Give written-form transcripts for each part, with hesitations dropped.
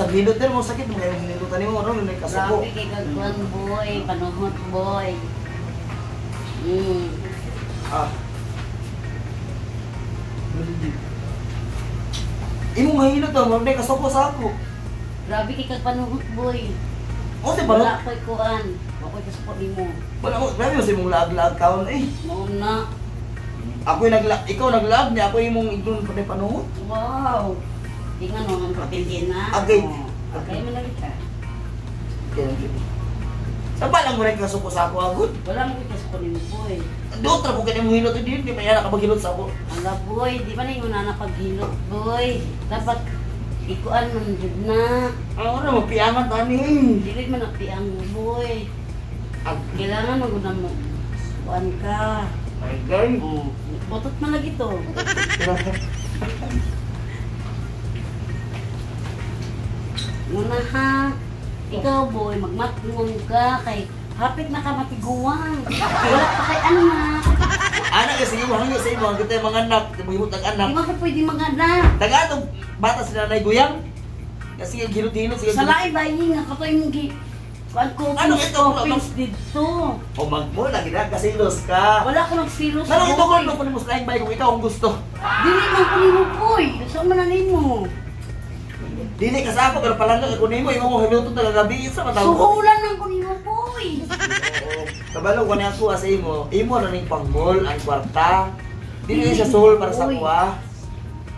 Naghilot din mo sakit mo kay nilutan nimo ron may kasuko. Grabe kay kagkuan boy, panuhot boy. Ah. Imong mahilot to, mo kasuko sa ako. Grabe kay kag panuhot boy. O si balot. Wala ko'y kuan. Wa ko'y kasuko nimo. Wala mo, grabe mo sa imong laag-laag kaon eh. Mao na. Ako'y nagla, ikaw naglaag niya, ako imong ignon pa panuhot. Wow. Tingnan mo ang kapilye na. Agay. Agay man lagi ka. Kaya sa balang mo rin kasuko sa ako agud. Wala mo ko'y kasuko nimo boy. Doon tra ko kay imong hilot di di pa yana ka maghilot sa ako. Ala boy, di ba na yung nana paghilot boy? Dapat ikuan man jud na. Ang ora mo piangan tani. Dili man ang piang boy. Kailangan mo gud mo kuan ka. Ay gay. Oh, botot man lagi to. Muna ha. Ikaw boy, magmatngong ka kay hapit na ka matiguang. Wala pa kay anak. Anak kasi yung hangyo sa imo, ang kita mga anak, mahimot ang anak. Di man ka pwede mga anak. Taga atong bata sila nay guyang. Kasi hilot-hilot sige. Sa lain ba nga katoy mong gi kuan ko. Ano ito? Didto. O magmo lagi na kasilos ka. Wala ko nagsilos. Ano ito ko no kuno mo sa laing bay kung ikaw ang gusto. Dili man ko nimo boy. Sa man na nimo. Dili ka sa ako pero palangga ko nimo imo mo hiluton talaga gabi sa matawag. Suhulan lang ko nimo boy. Kabalo ko na ako sa imo. Imo na ning panggol ang kwarta. Dili siya suhol para sa kuha.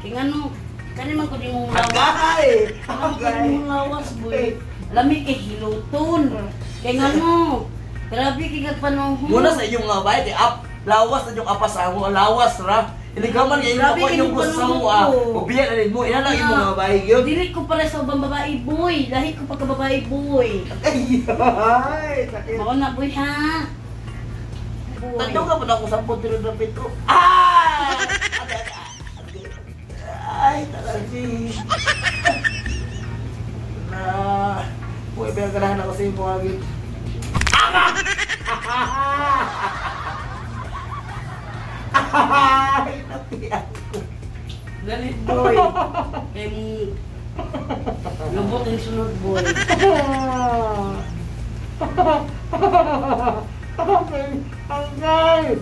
Kay ngano kani man ko nimo lawas. Agay. Agay. Lawas boy. Lami kay hiluton. Kay ngano grabe kay kagpanuhon. Muna sa inyong nga bay kay up lawas na yung apas ako, lawas ra. Iligaman nga imo ko inyong gusto mo ah. Ubiya na mo, ina lang imo nga bay gyud. Dili ko para sa ubang babae boy, lahi ko pagka babae boy. Ay, sakit. Mao na boy ha. Tadto ka pud ako sa punto ng pito. Ah! Ay, talaga. Na, boy, pero ganahan ako sa imo agad. Ay, napiyak ko. Galit boy. Kay mong lubot ang sunod boy. Angay!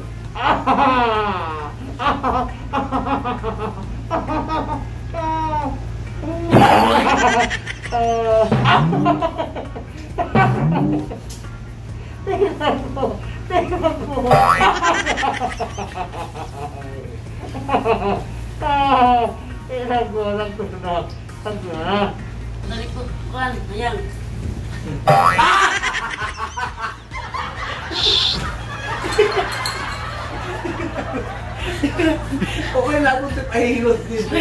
Okay lang kung sa pahilot dito.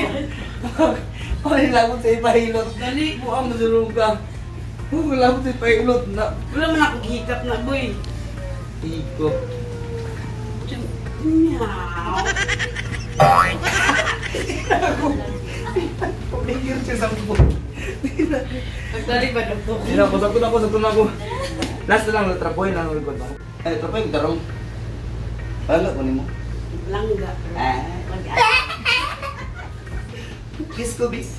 Okay lang kung sa pahilot. Dali mo ang masurong ka. Okay lang kung sa pahilot na. Wala man akong hikap na boy. Hikop. Meow. Pumigil siya sa buwan. Pagdali ba doktor? Hindi ako, sakto na ako, sakto na ako. Last na lang, trapoy lang ang likod. Ay, trapoy, tarong. Palangga ko nimo. Langga. Ah. Kiss ko, bis.